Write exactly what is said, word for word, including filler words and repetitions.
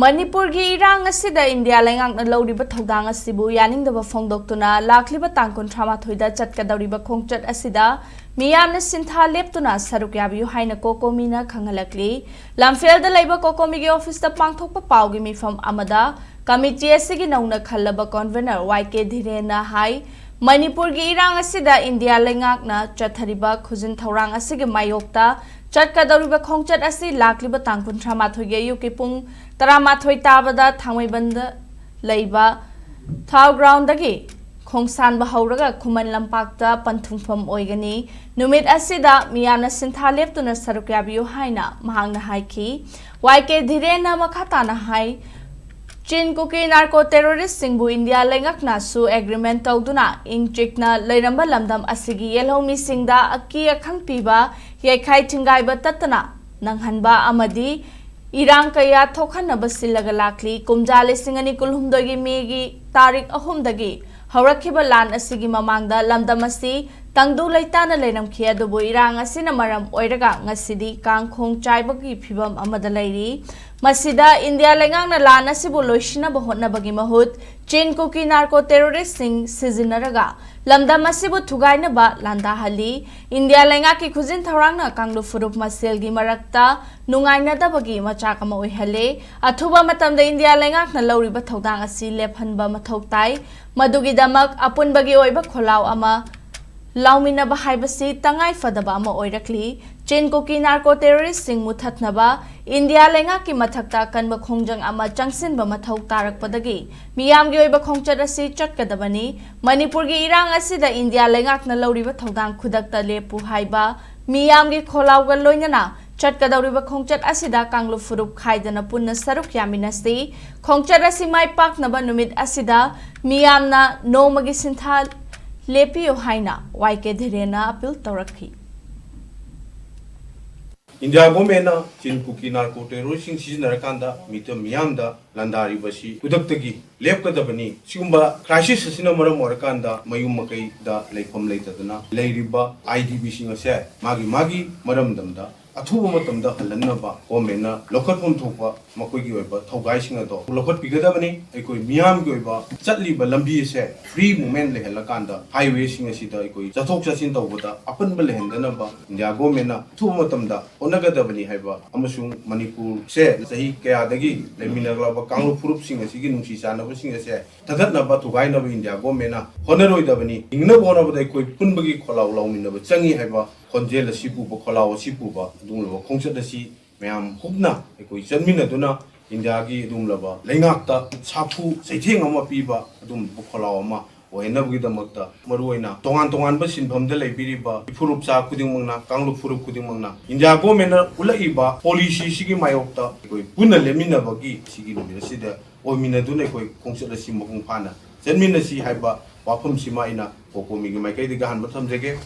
ꯃꯅꯤꯄꯨꯔꯒꯤ ꯏꯔꯥꯡ ꯑꯁꯤꯗ ꯏꯟꯗꯤꯌꯥ ꯂꯩꯉꯥꯛꯅ ꯂꯧꯔꯤꯕ ꯊꯧꯗꯥꯡ ꯑꯁꯤꯕꯨ ꯌꯥꯅꯤꯡꯗꯕ ꯐꯣꯡꯗꯣꯛꯇꯨꯅ ꯂꯥꯛꯂꯤꯕ ꯇꯥꯡ ꯀꯨꯟꯊ꯭ꯔꯥ ꯃꯥꯊꯣꯏꯗ ꯆꯠꯀꯗꯧꯔꯤꯕ ꯈꯣꯡꯆꯠ ꯑꯁꯤꯗ ꯃꯤꯌꯥꯝꯅ ꯁꯤꯟꯊꯥ ꯂꯦꯞꯇꯨꯅ ꯁꯔꯨꯛ ꯌꯥꯕꯤꯌꯨ ꯍꯥꯏꯅ ꯀꯣꯀꯣꯃꯤꯅ ꯈꯪꯍꯜꯂꯛꯂꯤ꯫ ꯂꯝꯐꯦꯜꯗ ꯂꯩꯕ ꯀꯣꯀꯣꯃꯤꯒꯤ ꯑꯣꯐꯤꯁꯇ ꯄꯥꯡꯊꯣꯛꯄ ꯄꯥꯎꯒꯤ ꯃꯤꯐꯝ ꯑꯃꯗ ꯀꯃꯤꯇꯤ ꯑꯁꯤꯒꯤ ꯅꯧꯅ ꯈꯜꯂꯕ ꯀꯣꯟꯚꯦꯅꯔ ꯋꯥꯏ ꯀꯦ ꯙꯤꯔꯦꯟꯅ ꯍꯥꯏ, ꯃꯅꯤꯄꯨꯔꯒꯤ ꯏꯔꯥꯡ ꯑꯁꯤꯗ ꯏꯟꯗꯤꯌꯥ ꯂꯩꯉꯥꯛꯅ ꯆꯠꯊꯔꯤꯕ ꯈꯨꯖꯤꯟ ꯊꯧꯔꯥꯡ ꯑꯁꯤꯒꯤ ꯃꯥꯌꯣꯛꯇ ꯆꯠꯀꯗꯧꯔꯤꯕ ꯈꯣꯡꯆꯠ ꯑꯁꯤ ꯂꯥꯛꯂꯤꯕ ꯇꯥꯡ ꯀꯨꯟꯊ꯭ꯔꯥ ꯃꯥꯊꯣꯏꯒꯤ ꯑꯌꯨꯛꯀꯤ ꯄꯨꯡ ꯇꯔꯥꯃꯥꯊꯣꯏ ꯇꯥꯕꯗ ꯊꯥꯡꯃꯩꯕꯟꯗ ꯂꯩꯕ ꯊꯥꯎ ꯒ꯭ꯔꯥꯎꯟꯗꯒꯤ ꯈꯣꯡꯁꯥꯟꯕ ꯍꯧꯔꯒ ꯈꯨꯃꯟ ꯂꯝꯄꯥꯛꯇ ꯄꯟꯊꯨꯡꯐꯝ ꯑꯣꯏꯒꯅꯤ꯫ ꯅꯨꯃꯤꯠ ꯑꯁꯤꯗ ꯃꯤꯌꯥꯝꯅ ꯁꯤꯟꯊꯥ ꯂꯦꯞꯇꯨꯅ ꯁꯔꯨꯛ ꯌꯥꯕꯤꯌꯨ ꯍꯥꯏꯅ ꯃꯍꯥꯛꯅ ꯍꯥꯏꯈꯤ꯫ ꯋꯥꯏ ꯀꯦ ꯙꯤꯔꯦꯟꯅ ꯃꯈꯥ ꯇꯥꯅ ꯍꯥꯏ, ꯆꯤꯟ ꯀꯨꯀꯤ ꯅꯥꯔꯀꯣ ꯇꯦꯔꯣꯔꯤꯁꯁꯤꯡꯕꯨ ꯏꯟꯗꯤꯌꯥ ꯂꯩꯉꯥꯛꯅꯁꯨ ꯑꯦꯒ꯭ꯔꯤꯃꯦꯟ ꯇꯧꯗꯨꯅ ꯏꯪ ꯆꯤꯛꯅ ꯂꯩꯔꯝꯕ ꯂꯝꯗꯝ ꯑꯁꯤꯒꯤ ꯌꯦꯜꯍꯧꯃꯤꯁꯤꯡꯗ ꯑꯀꯤ ꯑꯈꯪ ꯄꯤꯕ, ꯌꯩꯈꯥꯏ ꯊꯤꯡꯒꯥꯏꯕ ꯇꯠꯇꯅ ꯅꯪꯍꯟꯕ ꯑꯃꯗꯤ ꯏꯔꯥꯡ ꯀꯌꯥ ꯊꯣꯛꯍꯟꯅꯕ ꯁꯤꯜꯂꯒ ꯂꯥꯛꯂꯤ꯫ ꯀꯨꯝꯖꯥ ꯂꯤꯁꯤꯡ ꯑꯅꯤ ꯀꯨꯟꯍꯨꯝꯗꯣꯏꯒꯤ ꯃꯦꯒꯤ ꯇꯥꯔꯤꯛ ꯑꯍꯨꯝꯗꯒꯤ ꯍꯧꯔꯛꯈꯤꯕ ꯂꯥꯟ ꯑꯁꯤꯒꯤ ꯃꯃꯥꯡꯗ ꯂꯝꯗꯝ ꯑꯁꯤ ꯇꯪꯗꯨ ꯂꯩꯇꯥꯅ ꯂꯩꯔꯝꯈꯤ, ꯑꯗꯨꯕꯨ ꯏꯔꯥꯡ ꯑꯁꯤꯅ ꯃꯔꯝ ꯑꯣꯏꯔꯒ ꯉꯁꯤꯗꯤ ꯀꯥꯡꯈꯣꯡ ꯆꯥꯏꯕꯒꯤ ꯐꯤꯕꯝ ꯑꯃꯗ ꯂꯩꯔꯤ꯫ ꯃꯁꯤꯗ ꯏꯟꯗꯤꯌꯥ ꯂꯩꯉꯥꯛꯅ ꯂꯥꯟ ꯑꯁꯤꯕꯨ ꯂꯣꯏꯁꯤꯟꯅꯕ ꯍꯣꯠꯅꯕꯒꯤ ꯃꯍꯨꯠ ꯆꯤꯟ ꯀꯨꯀꯤ ꯅꯥꯔꯀꯣ ꯇꯦꯔꯣꯔꯤꯁꯁꯤꯡ ꯁꯤꯖꯤꯟꯅꯔꯒ ꯂꯝꯗꯝ ꯑꯁꯤꯕꯨ ꯊꯨꯒꯥꯏꯅꯕ ꯂꯥꯟꯗꯥꯍꯜꯂꯤ꯫ ꯏꯟꯗꯤꯌꯥ ꯂꯩꯉꯥꯛꯀꯤ ꯈꯨꯖꯤꯟ ꯊꯧꯔꯥꯡꯅ ꯀꯥꯡꯂꯨꯞ ꯐꯨꯔꯨꯞ ꯃꯁꯦꯜꯒꯤ ꯃꯔꯛꯇ ꯅꯨꯡꯉꯥꯏꯅꯗꯕꯒꯤ ꯃꯆꯥꯛ ꯑꯃ ꯑꯣꯏꯍꯜꯂꯦ꯫ ꯑꯊꯨꯕ ꯃꯇꯝꯗ ꯏꯟꯗꯤꯌꯥ ꯂꯩꯉꯥꯛꯅ ꯂꯧꯔꯤꯕ ꯊꯧꯗꯥꯡ ꯑꯁꯤ ꯂꯦꯞꯍꯟꯕ ꯃꯊꯧ ꯇꯥꯏ꯫ ꯃꯗꯨꯒꯤꯗꯃꯛ ꯑꯄꯨꯟꯕꯒꯤ ꯑꯣꯏꯕ ꯈꯣꯜꯂꯥꯎ ꯑꯃ ꯂꯥꯎꯃꯤꯟꯅꯕ ꯍꯥꯏꯕꯁꯤ ꯇꯉꯥꯏ ꯐꯗꯕ ꯑꯃ ꯑꯣꯏꯔꯛꯂꯤ꯫ ꯆꯤꯟ ꯀꯨꯀꯤ ꯅꯥꯔꯀꯣ ꯇꯦꯔꯣꯔꯤꯁꯁꯤꯡ ꯃꯨꯊꯠꯅꯕ ꯏꯟꯗꯤꯌꯥ ꯂꯩꯉꯥꯛꯀꯤ ꯃꯊꯛꯇ ꯑꯀꯟꯕ ꯈꯣꯡꯖꯪ ꯑꯃ ꯆꯪꯁꯤꯟꯕ ꯃꯊꯧ ꯇꯥꯔꯛꯄꯗꯒꯤ ꯃꯤꯌꯥꯝꯒꯤ ꯑꯣꯏꯕ ꯈꯣꯡꯆꯠ ꯑꯁꯤ ꯆꯠꯀꯗꯕꯅꯤ꯫ ꯃꯅꯤꯄꯨꯔꯒꯤ ꯏꯔꯥꯡ ꯑꯁꯤꯗ ꯏꯟꯗꯤꯌꯥ ꯂꯩꯉꯥꯛꯅ ꯂꯧꯔꯤꯕ ꯊꯧꯗꯥꯡ ꯈꯨꯗꯛꯇ ꯂꯦꯞꯄꯨ ꯍꯥꯏꯕ ꯃꯤꯌꯥꯝꯒꯤ ꯈꯣꯜꯂꯥꯎꯒ ꯂꯣꯏꯅꯅ ꯆꯠꯀꯗꯧꯔꯤꯕ ꯈꯣꯡꯆꯠ ꯑꯁꯤꯗ ꯀꯥꯡꯂꯨꯞ ꯐꯨꯔꯨꯞ ꯈꯥꯏꯗꯅ ꯄꯨꯟꯅ ꯁꯔꯨꯛ ꯌꯥꯃꯤꯟꯅꯁꯤ꯫ ꯈꯣꯡꯆꯠ ꯑꯁꯤ ꯃꯥꯏ ꯄꯥꯛꯅꯕ ꯅꯨꯃꯤꯠ ꯑꯁꯤꯗ ꯃꯤꯌꯥꯝꯅ ꯅꯣꯡꯃꯒꯤ ꯁꯤꯟꯊꯥ ꯂꯦꯞꯄꯤꯌꯨ ꯍꯥꯏꯅ ꯋꯥꯏ ꯀꯦ ꯙꯤꯔꯦꯟꯅ ꯑꯄꯤꯜ ꯇꯧꯔꯛꯈꯤ꯫ ꯏꯟꯗꯤꯌꯥ ꯒꯣꯔꯃꯦꯟꯅ ꯆꯤꯟ ꯀꯨꯀꯤ ꯅꯥꯔꯀꯣ ꯇꯦꯔꯣꯔꯤꯁꯁꯤꯡ ꯁꯤꯖꯤꯟꯅꯔꯀꯥꯟꯗ ꯃꯤꯇ-, ꯃꯤꯌꯥꯝꯗ ꯂꯥꯟꯗꯥꯔꯤꯕꯁꯤ ꯈꯨꯗꯛꯇꯒꯤ ꯂꯦꯞꯀꯗꯕꯅꯤ꯫ ꯁꯤꯒꯨꯝꯕ ꯀ꯭ꯔꯥꯏꯁꯤꯁ ꯑꯁꯤꯅ ꯃꯔꯝ ꯑꯣꯏꯔꯀꯥꯟꯗ ꯃꯌꯨꯝ ꯃꯀꯩꯗ ꯂꯩꯐꯝ ꯂꯩꯇꯗꯅ ꯂꯩꯔꯤꯕ ꯑꯥꯏ ꯗꯤ ꯕꯤꯁꯤꯡ ꯑꯁꯦ ꯃꯥꯒꯤ ꯃꯥꯒꯤ ꯃꯔꯝꯗꯝꯗ ꯑꯊꯨꯕ ꯃꯇꯝꯗ ꯍꯜꯍꯟꯅꯕ ꯒꯣꯔꯃꯦꯟꯅ ꯂꯧꯈꯠꯐꯝ ꯊꯣꯛꯄ ꯃꯈꯣꯏꯒꯤ ꯑꯣꯏꯕ ꯊꯧꯒꯥꯏꯁꯤꯡ ꯑꯗꯣ ꯂꯧꯈꯠꯄꯤꯒꯗꯕꯅꯤ꯫ ꯑꯩꯈꯣꯏ ꯃꯤꯌꯥꯝꯒꯤ ꯑꯣꯏꯕ ꯆꯠꯂꯤꯕ ꯂꯝꯕꯤ ꯑꯁꯦ ꯐ꯭ꯔꯤ ꯃꯨꯚꯃꯦꯟ ꯂꯩꯍꯜꯂꯀꯥꯟꯗ ꯍꯥꯏꯋꯦꯁꯤꯡ ꯑꯁꯤꯗ ꯑꯩꯈꯣꯏ ꯆꯠꯊꯣꯛ ꯆꯠꯁꯤꯟ ꯇꯧꯕꯗ ꯑꯄꯟꯕ ꯂꯩꯍꯟꯗꯅꯕ ꯏꯟꯗꯤꯌꯥ ꯒꯣꯔꯃꯦꯟꯅ ꯑꯊꯨꯕ ꯃꯇꯝꯗ ꯍꯣꯠꯅꯒꯗꯕꯅꯤ ꯍꯥꯏꯕ ꯑꯃꯁꯨꯡ ꯃꯅꯤꯄꯨꯔꯁꯦ ꯆꯍꯤ ꯀꯌꯥꯗꯒꯤ ꯂꯩꯃꯤꯟꯅꯔꯛꯂꯕ ꯀꯥꯡꯂꯨꯞ ꯐꯨꯔꯨꯞꯁꯤꯡ ꯑꯁꯤꯒꯤ ꯅꯨꯡꯁꯤ ꯆꯥꯟꯅꯕꯁꯤꯡ ꯑꯁꯦ ꯊꯗꯠꯅꯕ ꯊꯨꯒꯥꯏꯅꯕ ꯏꯟꯗꯤꯌꯥ ꯒꯣꯔꯃꯦꯟꯅ ꯍꯣꯠꯅꯔꯣꯏꯗꯕꯅꯤ꯫ ꯍꯤꯡꯅꯕ ꯍꯣꯠꯅꯕꯗ ꯑꯩꯈꯣꯏ ꯄꯨꯟꯕꯒꯤ ꯈꯣꯜꯂꯥꯎ ꯂꯥꯎꯃꯤꯟꯅꯕ ꯆꯪꯏ ꯍꯥꯏꯕ ꯈꯣꯟꯖꯦꯜ ꯑꯁꯤ ꯄꯨꯕ, ꯈꯣꯜꯂꯥꯎ ꯑꯁꯤ ꯄꯨꯕ ꯑꯗꯨꯒꯨꯝꯂꯕ ꯈꯣꯡꯆꯠ ꯑꯁꯤ ꯃꯌꯥꯝ ꯍꯨꯞꯅ ꯑꯩꯈꯣꯏ ꯆꯠꯃꯤꯟꯅꯗꯨꯅ ꯏꯟꯗꯤꯌꯥꯒꯤ ꯑꯗꯨꯒꯨꯝꯂꯕ ꯂꯩꯉꯥꯛꯇ ꯁꯥꯐꯨ ꯆꯩꯊꯦꯡ ꯑꯃ ꯄꯤꯕ ꯑꯗꯨꯒꯨꯝꯕ ꯈꯣꯜꯂꯥꯎ ꯑꯃ ꯑꯣꯏꯍꯟꯅꯕꯒꯤꯗꯃꯛꯇ ꯃꯔꯨꯑꯣꯏꯅ ꯇꯣꯉꯥꯟ ꯇꯣꯉꯥꯟꯕ ꯁꯤꯟꯐꯝꯗ ꯂꯩꯕꯤꯔꯤꯕ ꯐꯨꯔꯨꯞꯆꯥ ꯈꯨꯗꯤꯡꯃꯛꯅ, ꯀꯥꯡꯂꯨꯞ ꯐꯨꯔꯨꯞ ꯈꯨꯗꯤꯡꯃꯛꯅ ꯏꯟꯗꯤꯌꯥ ꯒꯣꯔꯃꯦꯟꯅ ꯎꯠꯂꯛꯏꯕ ꯄꯣꯂꯤꯁꯤꯁꯤꯒꯤ ꯃꯥꯌꯣꯛꯇ ꯑꯩꯈꯣꯏ ꯄꯨꯟꯅ ꯂꯦꯞꯃꯤꯟꯅꯕꯒꯤ ꯁꯤꯒꯤ ꯅꯨꯃꯤꯠ ꯑꯁꯤꯗ ꯑꯣꯏꯃꯤꯟꯅꯗꯨꯅ ꯑꯩꯈꯣꯏ ꯈꯣꯡꯆꯠ ꯑꯁꯤ ꯃꯄꯨꯡ ꯐꯥꯅ ꯆꯠꯃꯤꯟꯅꯁꯤ ꯍꯥꯏꯕ ꯋꯥꯐꯝꯁꯤꯃ ꯑꯩꯅ ꯀꯣꯀꯣꯃꯤꯒꯤ ꯃꯥꯏꯀꯩꯗꯒꯤ ꯑꯍꯥꯟꯕ ꯊꯝꯖꯒꯦ꯫